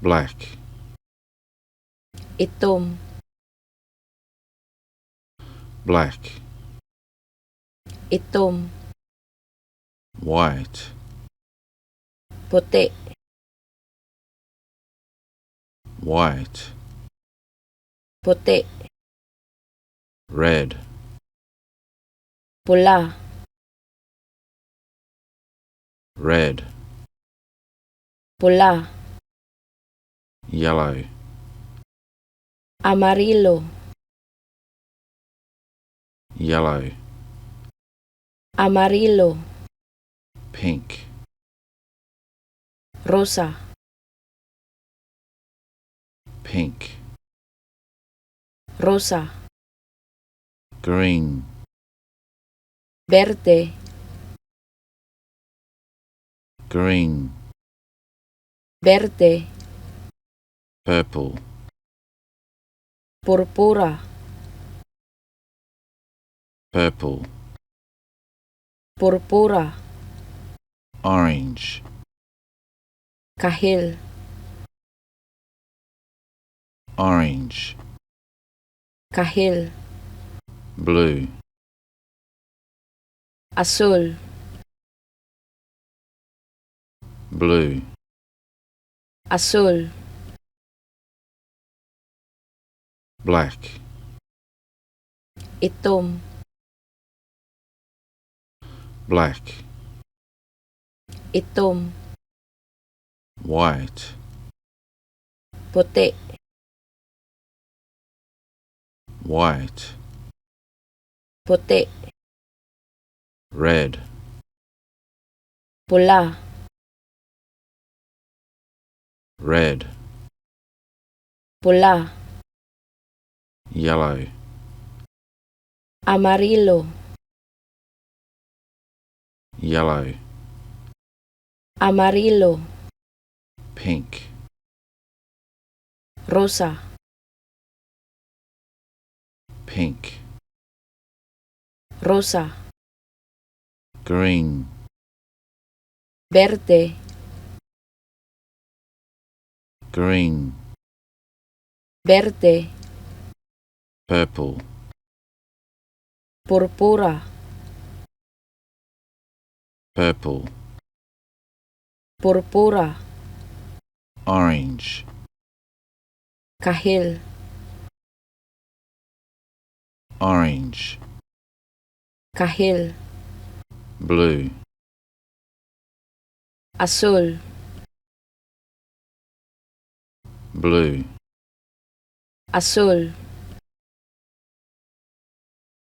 Black. Itom. Black. Itom. White. Puti. White. Puti. Red. Pula. Red. Pula. Yellow. Amarillo. Yellow. Amarillo. Pink. Rosa. Pink. Rosa. Green. Berde. Green. Berde. Purple. Purpura. Purple. Purpura. Orange. Kahil. Orange. Kahil. Blue. Asul. Blue. Asul. Black. Itom. Black. Itom. White. Puti. White. Puti. Red. Pula. Red. Pula. Yellow. Amarillo. Yellow. Amarillo. Pink. Rosa. Pink. Rosa. Green. Berde. Green. Berde. Purple. Purpura. Purple. Purpura. Orange. Kahil. Orange. Kahil. Blue. Asul. Blue. Asul.